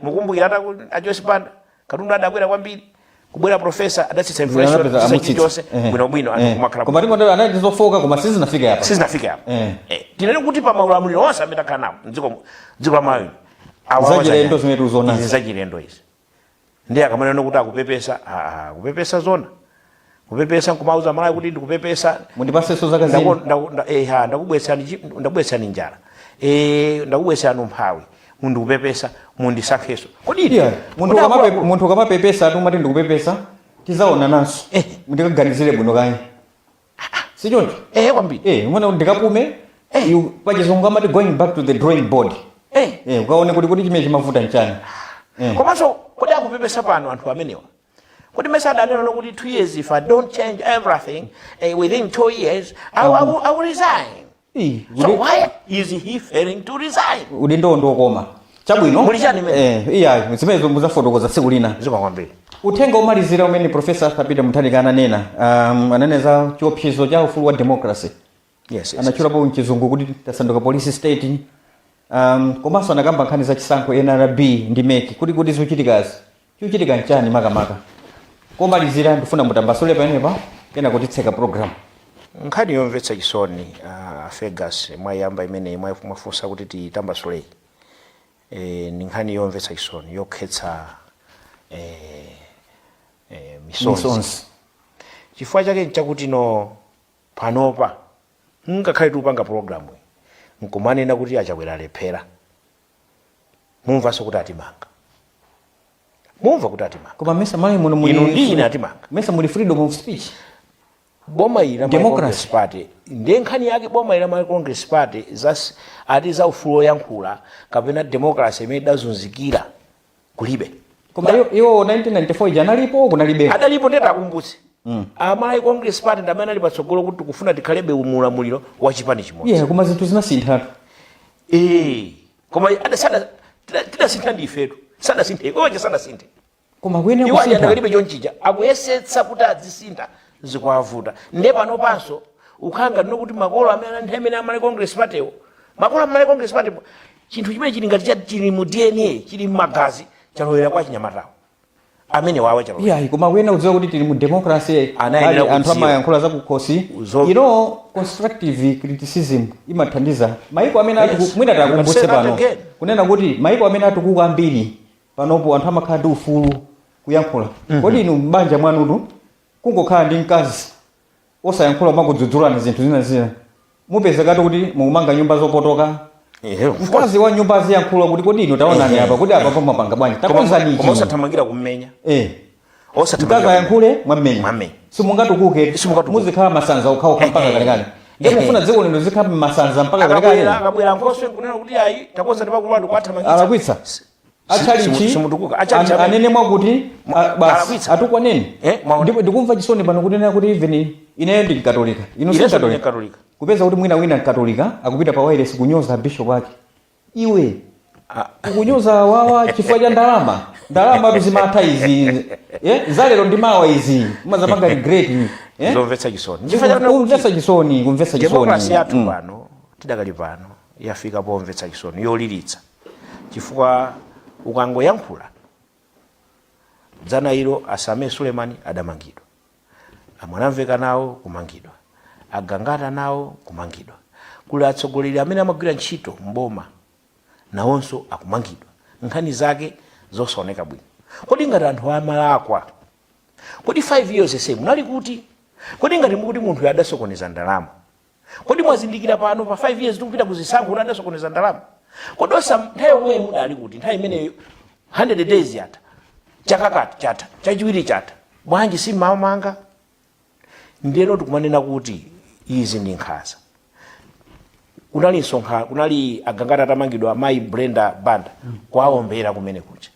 [SPEAKER 4] Mukumbukira ata a Joyce Banda, katundu adakwera kwambiri. Kubwera professor adatsitsa inflation,
[SPEAKER 3] Anapeza
[SPEAKER 4] tsitsa
[SPEAKER 3] amutsitsa.
[SPEAKER 4] chilichonse bwinobwino, anthu kumakhala.
[SPEAKER 3] Koma tingo anali ndi zofoka, koma sizinafike apa.
[SPEAKER 4] Sizinafike apa.
[SPEAKER 3] Eh.
[SPEAKER 4] Tinene kuti pa maulamuliro onse amene takhala nawo mdziko, dziko la Malawi,
[SPEAKER 3] Zachilendo zimene tikuziona.
[SPEAKER 4] Izi zachilendo izi. Ndiye akamanena kuti akupepesa, kupepesa zona, kupepesa nkumauza Malawi kuti ndikupepesa,
[SPEAKER 3] mundipasenso zaka zina.
[SPEAKER 4] Ndakubwetsani njala, ndakubwetsani umphawi. Mundikupepesa, mundisankheso. Kodi ine-
[SPEAKER 3] Yeah, munthu
[SPEAKER 4] kodi
[SPEAKER 3] munthu ukamapepesa ati umati ndikupepesa, tizaonananso, ndikaganizire bwino kaye, sichoncho?
[SPEAKER 4] Eh, kwambiri.
[SPEAKER 3] Eh, umene ndikapume. Pachizungu amati going back to the drawing board. Eh, ukaone kuti chimene chimavuta nchani.
[SPEAKER 4] Komanso kodi akupepesa pano anthu amenewa, kodi mesa adanena kuti 2 years, if I don't change everything within 2 years I will resign? So why is he failing to resign?
[SPEAKER 3] Udindo ndokoma, chabwino.
[SPEAKER 4] Muli chani imene?
[SPEAKER 3] Eh, iya, zimenezo muzafotokoza tsiku lina.
[SPEAKER 4] Zikomo kwambiri.
[SPEAKER 3] Uthenga omalizira umene Profesa Arthur Peter Mutharika ananena, ananena za chiopsezo cha ufulu wa democracy.
[SPEAKER 4] Yes.
[SPEAKER 3] Anatchulapo mchizungu kuti tasanduka police state, komanso anakamba nkhani za chisankho, NRB ndi MEC, kuti zikuchitikazi, chikuchitika nchani makamaka? Komalizira ndifuna mutambasule pamenepa, kena kutitseka program.
[SPEAKER 4] Nkhani yomvetsa chisoni, Fergus, mwayamba imeneyi, mwafunsa kuti titambasuleyi, ni nkhani yomvetsa chisoni, yokhetsa misonzi.
[SPEAKER 3] Misonzi.
[SPEAKER 4] Chifukwa chake nchakuti no, panopa ngakhale tikupanga programu iyi nkumanena kuti aChakwera alephera, mumvanso kuti atimanga, mumva kuti atimanga.
[SPEAKER 3] Koma mesa Malawi muno muli
[SPEAKER 4] Inu ndi ine atimanga.
[SPEAKER 3] Mesa muli freedom of speech?
[SPEAKER 4] Boma ili la Malawi
[SPEAKER 3] Democracy.
[SPEAKER 4] Congress Party, ndiye nkhani yake, boma ili la Malawi Congress Party za ati za ufulu woyankhula kapena democracy imene idazunzikira kulibe.
[SPEAKER 3] Koma iwo 1994 ija analipo, kunalibe?
[SPEAKER 4] Adalipo. Ndeti akumbutse, a Malawi Congress Party ndi amene ali patsogolo kuti tikufuna tikhalebe umulamuliro wa chipani chimodzi.
[SPEAKER 3] Yeah, koma zinthu zinasinthatu.
[SPEAKER 4] Eh, koma tidasintha ndi ifetu, sadasinthe iwo aja, sadasinthe.
[SPEAKER 3] Koma kuyenera
[SPEAKER 4] Iwo aja
[SPEAKER 3] kusintha.
[SPEAKER 4] adakalibe chonchija, akuyesetsa kuti adzisintha, zikuwavuta. Ndiye pano panso ukhanga ndino kuti makolo amene nthawi imene a Malawi Congress Party, makolo a Malawi Congress Party, chinthu chimene chili ngati chili mu DNA, chili mmagazi, chalowera kwa chinyamatawo amene wawe chalowera.
[SPEAKER 3] Yeah, koma kuyenera kudziwa kuti tili mu democracy.
[SPEAKER 4] Anayenera
[SPEAKER 3] Ali anthu
[SPEAKER 4] kudziwa.
[SPEAKER 3] amayankhula zakukhosi. Constructive criticism imathandiza maiko amene mwina takumbutse
[SPEAKER 4] Say that
[SPEAKER 3] pano
[SPEAKER 4] again.
[SPEAKER 3] kunena kuti maiko amene atukuka ambiri panopo anthu amakhala ndi ufulu kuyankhula. Kodi inu m'banja mwanutu kungokhala ndi mkazi osayankhula, makudzudzulani zinthu zina zina, mupezekatu kuti mukumanga nyumba zopotoka. Mkazi wa nyumba aziyankhula kuti, "Kodi inu taonani apa, kuti apa pamapanga bwanji? Takonzani
[SPEAKER 4] Koma
[SPEAKER 3] ichi."
[SPEAKER 4] osathamangira kummenya. Osathamangira.
[SPEAKER 3] Mkazi ayankhule, mwammenya.
[SPEAKER 4] Mwammenya.
[SPEAKER 3] Simungatukuke.
[SPEAKER 4] Simungatukuke.
[SPEAKER 3] Muzikhala masanza okhaokha mpaka kalekale. Ndiye mufuna dziko lino zikhala masanza mpaka kalekale?
[SPEAKER 4] Akabwera nkhoswe nkunena kuti ayi, takonza ndipakulwandu, kwathamangitsa.
[SPEAKER 3] Alakwitsa atchalichi.
[SPEAKER 4] Simutukuka. Atchalichi
[SPEAKER 3] anene mwakuti basi
[SPEAKER 4] Alakwitsa.
[SPEAKER 3] atukwaneni.
[SPEAKER 4] Mwaona.
[SPEAKER 3] Ndikumva chisoni pano kunena kuti even ineyo ndi Mkatolika, inu si
[SPEAKER 4] Inenso ndine
[SPEAKER 3] Mkatolika.
[SPEAKER 4] Mkatolika.
[SPEAKER 3] Kupeza kuti mwina wina Mkatolika akupita pa wireless kunyoza bishop ake. Iwe ukunyoza wawa chifukwa cha ndalama. Ndalama tuzimatha izi, zalero ndi mawa izi mumazapanga regret, eh?
[SPEAKER 4] Zomvetsa chisoni. Chifukwa chakuti
[SPEAKER 3] Kumvetsa chisoni, kumvetsa
[SPEAKER 4] democracy
[SPEAKER 3] chisoni.
[SPEAKER 4] yathu pano, tidakali pano, yafika pomvetsa chisoni, yoliritsa, chifukwa ukangoyankhula, dzana ilo a Sameer Suleman adamangidwa, a Mwanamvekha nawo kumangidwa, aGangata nawo kumangidwa, kuli atsogoleri amene amagwira ntchito mboma nawonso akumangidwa, nkhani zake zosaoneka bwino. Kodi ngati anthu amalakwa, kodi 5 years ese munali kuti? Kodi ngati mukuti munthu adasokoneza ndalama, kodi mwazindikira pano pa 5 years tikupita kuzisankho kuti adasokoneza ndalama? Kodi osa nthawi yomweyo mudali kuti? Nthawi imeneyo 100 days yatha, chaka kati chatha, chachiwiri chatha, bwanji simmamanga? Ndiyeno tikumanena kuti izi ndi nkhanza. Kunali msonkhano, kunali aGangata atamangidwa, amayi Brenda Banda kwaombera kumene kuja.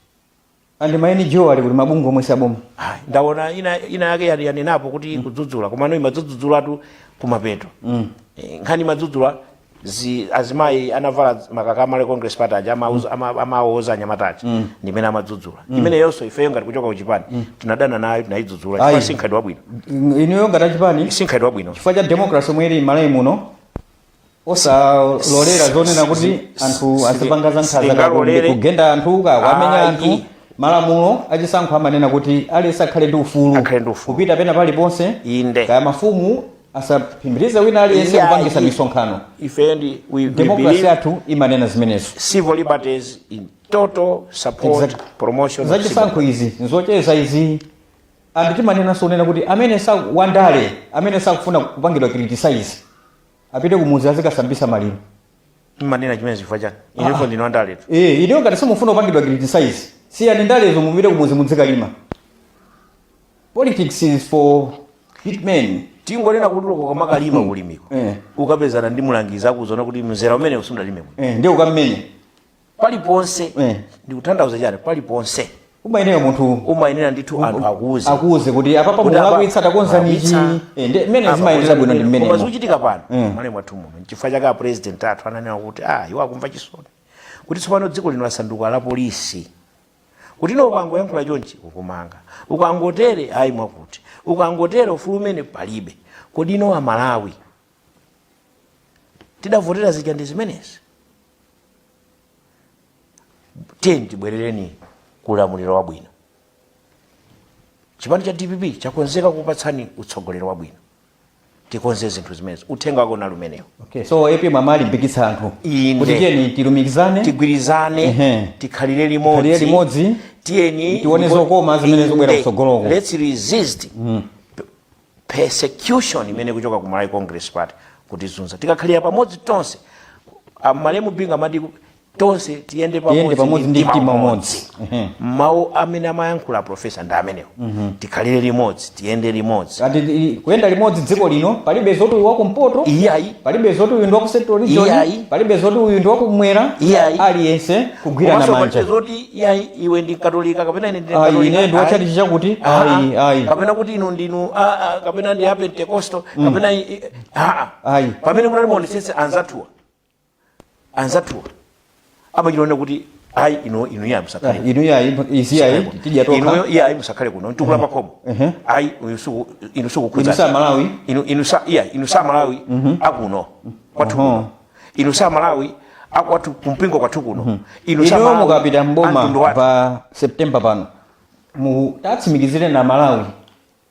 [SPEAKER 3] Andi ma NGO ali kuti, mabungwe omwe saboma?
[SPEAKER 4] Ayi, ndaona ina yake yanenapo kuti kudzudzula, komano imadzudzulatu kumapeto. Nkhani imadzudzula azimayi anavala makaka a Malawi Congress Party aja, amawoza anyamata aja, ndimene amadzudzula. Imene yonso ifeyo ngati kuchoka kuchipani tinadana nayo, tinayidzudzula
[SPEAKER 3] Ayi.
[SPEAKER 4] chifukwa si nkhalidwe wabwino.
[SPEAKER 3] Inuyo ngati achipani,
[SPEAKER 4] Si nkhalidwe wabwino.
[SPEAKER 3] chifukwa cha democracy omwe ili m'Malawi muno, osalolera zonena kuti anthu azipanga za nkhanza,
[SPEAKER 4] Sitingalolere.
[SPEAKER 3] kugenda anthu, kakwamenya
[SPEAKER 4] Ayi.
[SPEAKER 3] anthu. Malamulo achisankho amanena kuti aliyense akhale ndi ufulu
[SPEAKER 4] Akhale ndi ufulu.
[SPEAKER 3] kupita pena paliponse. Kaya mafumu asaphimbilize wina aliyense kupangisa misonkhano.
[SPEAKER 4] Ife ndi we
[SPEAKER 3] Democracy
[SPEAKER 4] believe
[SPEAKER 3] yathu imanena zimenezo.
[SPEAKER 4] Civil liberties in total support, promotion of civil
[SPEAKER 3] Zachisankho izi nzocheza izi. Anthu timanenanso kunena kuti amene sa wandale amene sakufuna kupangidwa criticize apite kumuzi azikasambisa maliro.
[SPEAKER 4] Mmanena chimene chifukwa chani? Inefo ndinu andaletu.
[SPEAKER 3] Ineyo ngati simufuna kupangidwa criticize, siyani ndalezo, mupite kumuzi mudzikalima. Politics is for big men.
[SPEAKER 4] Tingonena kuti uko kamakalima kulimiko, ukapezana ndi mulangizi akuzoona kuti mzera umene usundalime bwino.
[SPEAKER 3] Ndiye ukammenya.
[SPEAKER 4] Paliponse. Ndikutanthauza chani? Paliponse
[SPEAKER 3] umayenera munthu
[SPEAKER 4] umayenera ndithu anthu akuuze,
[SPEAKER 3] akuuze kuti apapa
[SPEAKER 4] kuti apa
[SPEAKER 3] mulakwitsa, takonzani ichi.
[SPEAKER 4] mulakwitsa.
[SPEAKER 3] Ndi mmene
[SPEAKER 4] Apa
[SPEAKER 3] zimayendera bwino ndi
[SPEAKER 4] koma
[SPEAKER 3] mmenemo.
[SPEAKER 4] zikuchitika pano male mwathu muno, nchifukwa chake a president athu ananena kuti iwo akumva chisoni kuti tsopano dziko lino lasanduka la polisi, kuti ino ukangoyankhula chonchi ukumanga, ukangotere ayi mwakuti, ukangotere ufulu umene palibe. Kodi ino Amalawi tidavotera zija ndi zimenezi? Tiyeni tibwerereni kuulamuliro wabwino. Chipani cha DPP chakonzeka kukupatsani utsogoleri wabwino. Tikonze zinthu zimenezo. Uthenga wake unali umenewo.
[SPEAKER 3] Okay, so APM amalimbikitsa anthu
[SPEAKER 4] Inde.
[SPEAKER 3] kuti tiyeni tilumikizane,
[SPEAKER 4] tigwirizane, tikhalire limodzi,
[SPEAKER 3] tikhalire limodzi,
[SPEAKER 4] tiyeni
[SPEAKER 3] tione zokoma zimene zikubwera kutsogoloko.
[SPEAKER 4] Let's resist persecution imene kuchoka ku Malawi Congress Party kutizunza. Tikakhalira pamodzi tonse, malemu Bingu amati tonse tiyende
[SPEAKER 3] tiyende pamodzi ndi mtima umodzi.
[SPEAKER 4] Mawu amene amayankhula profesa ndi amenewo: tikhalire limodzi, tiyende limodzi.
[SPEAKER 3] Ati kuyenda limodzi dziko lino, palibe zoti uyu wakumpoto,
[SPEAKER 4] iyayi,
[SPEAKER 3] palibe zoti uyu ndi waku Central Region,
[SPEAKER 4] Iyayi.
[SPEAKER 3] palibe zoti uyu ndi wakumwera,
[SPEAKER 4] Iyayi.
[SPEAKER 3] aliyense kugwirana
[SPEAKER 4] Komanso
[SPEAKER 3] manja.
[SPEAKER 4] palibe zoti iyayi, iwe ndi Katolika kapena ine ndine
[SPEAKER 3] Ayi,
[SPEAKER 4] Katolika.
[SPEAKER 3] ine ndi wachalichi chakuti. Ayi, ayi.
[SPEAKER 4] Kapena kuti inu ndinu kapena ndi a Pentecostal kapena
[SPEAKER 3] Ayi.
[SPEAKER 4] Pamene munali muonetsetse anzathuwa amachilonda kuti ayi, inu iyayi musakhale.
[SPEAKER 3] Inu yayi, izi yayi, tidya tokha.
[SPEAKER 4] Inu iyayi musakhale kuno, ntukula pakhomo. Ayi, inu sikukhudza.
[SPEAKER 3] Inu sa Malawi.
[SPEAKER 4] Inu sa, iya, inu sa Malawi akuno kwathu kuno, inu sa Malawi akwathu kumpingo kwathu kuno, inu sa
[SPEAKER 3] inuyo
[SPEAKER 4] Malawi
[SPEAKER 3] mukapita mboma
[SPEAKER 4] amtundu wathu.
[SPEAKER 3] Pa September pano, tatsimikizire na Malawi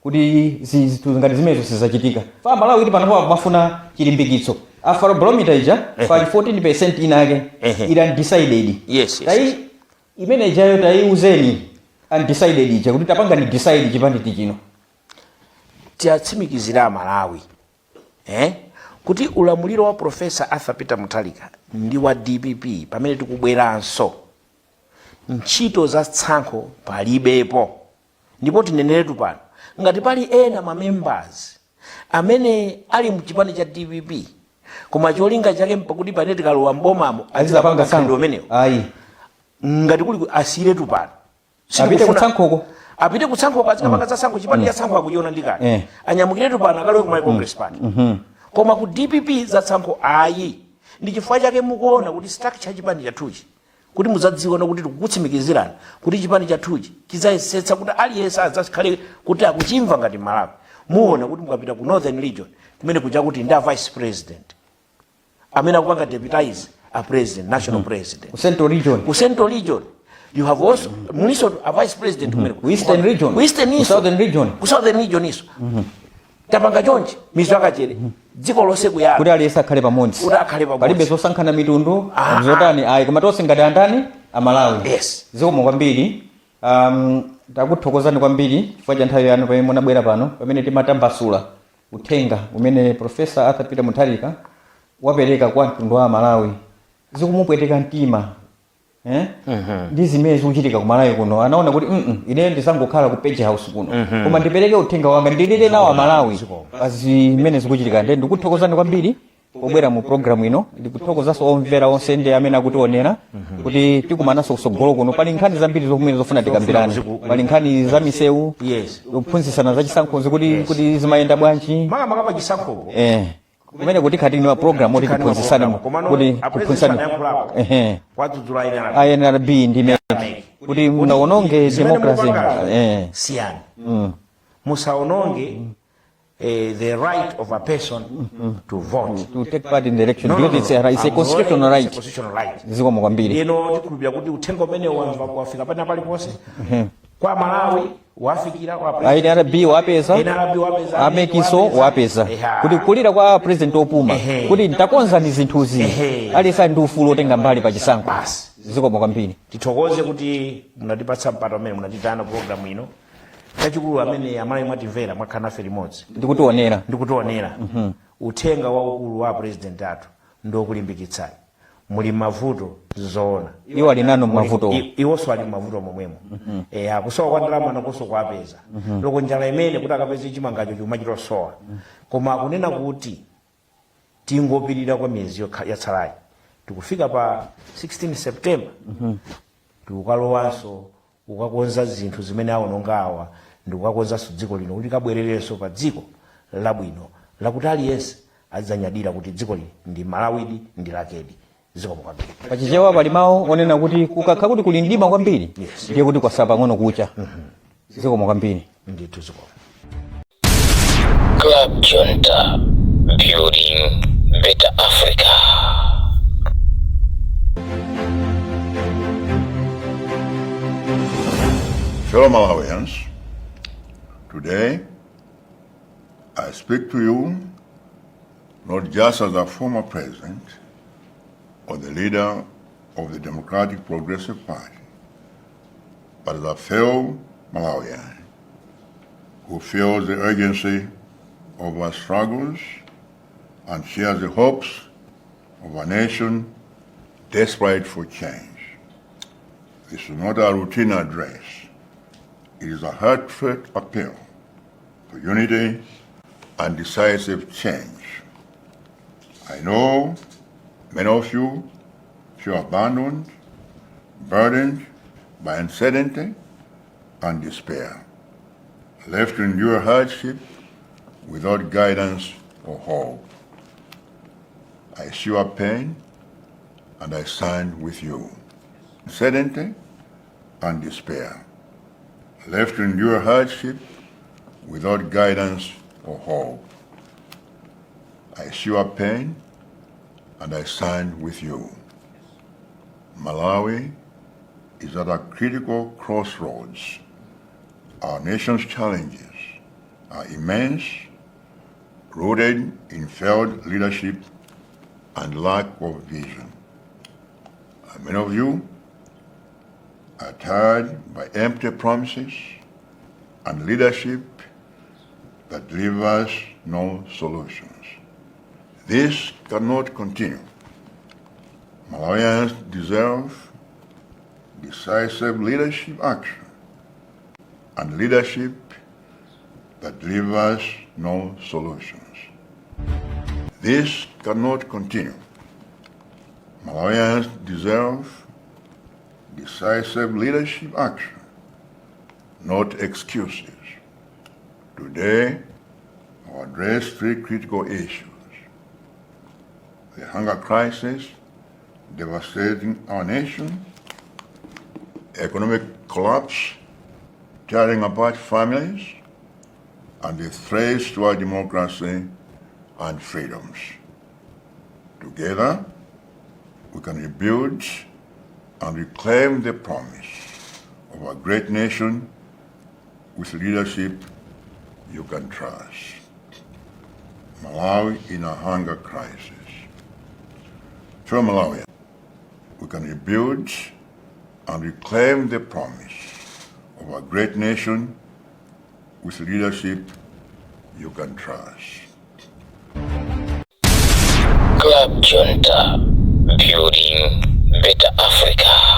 [SPEAKER 3] kuti zinthu ngati zimenezo sizachitika. Fa Malawi kuti panopo amafuna chilimbikitso. Afrobarometer ija pali 14% inake ili undecided.
[SPEAKER 4] Yes.
[SPEAKER 3] Imene ijayo tayiuzeni undecided ija kuti tapanga ni decide chipani chino.
[SPEAKER 4] Tiyatsimikizira Amalawi kuti ulamuliro wa Profesa Arthur Peter Mutharika ndi wa DPP, pamene tikubweranso, ntchito za tsankho palibepo. Ndipo tineneretu pano, ngati pali ena ma members amene ali mchipani cha DPP koma cholinga chake mpakuti pane tikalowa mbomamo
[SPEAKER 3] azizapanga
[SPEAKER 4] mkhalidwe
[SPEAKER 3] tsankho
[SPEAKER 4] umenewo,
[SPEAKER 3] ayi,
[SPEAKER 4] ngati kuli asiyiretu pano.
[SPEAKER 3] Apite kutsankhoko.
[SPEAKER 4] Apite kutsankhoko, azikapanga za tsankho. Chipani cha tsankho akuchiona ndikale. Anyamukiretu pano akalowe ku Malawi Congress Party, koma ku DPP za tsankho ayi. Ndi chifukwa chake mukuona kuti structure ya chipani chathuchi, kuti mudzadziona kuti tikukutsimikizirani kuti chipani chathuchi chidzayesetsa kuti aliyense adzakhale kuti akuchimva ngati Malawi. Muona kuti mukapita ku Northern Region kumene kuja kuti ndi a vice president amene akupanga deputize a president, national president.
[SPEAKER 3] Ku Central Region.
[SPEAKER 4] Ku Central Region you have also muliso a vice president kumene.
[SPEAKER 3] Ku Eastern Region.
[SPEAKER 4] Ku Eastern
[SPEAKER 3] Ku
[SPEAKER 4] iso.
[SPEAKER 3] Southern Region.
[SPEAKER 4] Ku Southern Region iso. Tapanga chonchi mizu akachere dziko lonse kuyala
[SPEAKER 3] kuti aliyense akhale pamodzi,
[SPEAKER 4] kuti akhale pamodzi.
[SPEAKER 3] Palibe zosankhana mitundu, zotani, ayi, koma tonse ngati andani, Amalawi.
[SPEAKER 4] Yes.
[SPEAKER 3] Zikomo kwambiri. Takuthokozani kwambiri chifukwa cha nthawi yanu pamene munabwera pano, pamene timatambasula uthenga umene Profesa Arthur Peter Mutharika wapereka kwa mtundu wa Amalawi. Zikumupweteka mtima, eh? Ndi zimene zikuchitika ku Malawi kuno. Anaona kuti ineyo ndisangokhala ku Page House kuno, koma ndipereke uthenga wanga, ndilire nawo Amalawi pa zimene zikuchitika. Ndiye ndikuthokozani kwambiri pobwera mu programu ino. Ndikuthokozanso omvera onse ndi amene akutionera kuti tikumananso kusogolo kuno. Pali nkhani zambiri zomwe zofuna tikambirane. Pali nkhani za misewu, kuphunzitsana za chisankhozi kuti zimayenda bwanji.
[SPEAKER 4] Makamaka pa chisankhopo.
[SPEAKER 3] Kumene kuti khati ni wa program oti
[SPEAKER 4] Tikhani wa
[SPEAKER 3] tiphunzitsane
[SPEAKER 4] program. Komano
[SPEAKER 3] kuti
[SPEAKER 4] a president
[SPEAKER 3] kuphunzitsane
[SPEAKER 4] anayankhulapo. Kwadzudzula
[SPEAKER 3] a NRB ndi MEC kuti munaononge
[SPEAKER 4] Zimene
[SPEAKER 3] democracy.
[SPEAKER 4] mukupangazo, siyani, musaononge the right of a person to vote,
[SPEAKER 3] to take part in the election,
[SPEAKER 4] No, no,
[SPEAKER 3] because
[SPEAKER 4] no, no.
[SPEAKER 3] it's a constitutional
[SPEAKER 4] It's a
[SPEAKER 3] right.
[SPEAKER 4] constitutional right.
[SPEAKER 3] Zikomo kwambiri.
[SPEAKER 4] Ino tikhulupirira kuti uthenga umene wamva wafika pena paliponse kwa Malawi, wafikira kwa
[SPEAKER 3] a NRB wapeza,
[SPEAKER 4] NRB wapeza,
[SPEAKER 3] a MEC-so wapeza kuti kulira kwa president opuma kuti takonzani zinthuzi, aliyense ali ndi ufulu otenga mbali pa chisankho.
[SPEAKER 4] Basi.
[SPEAKER 3] Zikomo kwambiri.
[SPEAKER 4] Tithokoze kuti munatipatsa mpata umene munatitana program ino. Chachikulu, amene Amalawi mwatimvera, mwakhala nafe limodzi
[SPEAKER 3] ndikutionera,
[SPEAKER 4] ndikutionera, uthenga waukulu wa president athu ndiokulimbikitsani. Muli mavuto, zoona.
[SPEAKER 3] Iwo ali nanu mavuto.
[SPEAKER 4] Iwonso ali mavuto momwemo. Akusowa kwa ndalama nakonso kuapeza loko njala imene kuti akapeze chimangacho chuma chitosowa, koma akunena kuti tingopirira kwa miyezi yatsalayi. Tikufika pa 16 September, tikukalowanso kukakonza zinthu zimene awononga awa ndi kukakonzanso dziko lino kuti kabwererenso pa dziko labwino lakuti aliyense adzanyadira kuti dziko lili ndi Malawidi, ndi lakedi. Zikomo kwambiri.
[SPEAKER 3] Pachichewa pali mawu onena kuti kukakha kuti kuli mdima kwambiri, ndiye kuti kwasala pang'ono kucha. Zikomo kwambiri.
[SPEAKER 4] Ndithu, zikomo.
[SPEAKER 1] Club Junta, building better Africa.
[SPEAKER 5] Fellow Malawians, today I speak to you not just as a former president or the leader of the Democratic Progressive Party, but as a fellow Malawian who feels the urgency of our struggles and shares the hopes of a nation desperate for change. This is not a routine address. It is a heartfelt appeal for unity and decisive change. I know many of you feel abandoned, burdened by uncertainty and despair, left to endure hardship without guidance or hope. I see your pain and I stand with you. Uncertainty and despair, left to endure hardship without guidance or hope. I see your pain and I stand with you. Malawi is at a critical crossroads. Our nation's challenges are immense, rooted in failed leadership and lack of vision. And many of you are tired by empty promises and leadership that delivers no solutions. This cannot continue. Malawians deserve decisive leadership action and leadership that delivers no solutions. This cannot continue. Malawians deserve decisive leadership action, not excuses. Today, I'll address three critical issues: the hunger crisis devastating our nation, economic collapse tearing apart families, and the threats to our democracy and freedoms. Together, we can rebuild and reclaim the promise of a great nation with leadership you can trust. Malawi in a hunger crisis. Fellow Malawi, we can rebuild and reclaim the promise of a great nation with leadership you can trust.
[SPEAKER 1] Club Junta, building better Africa.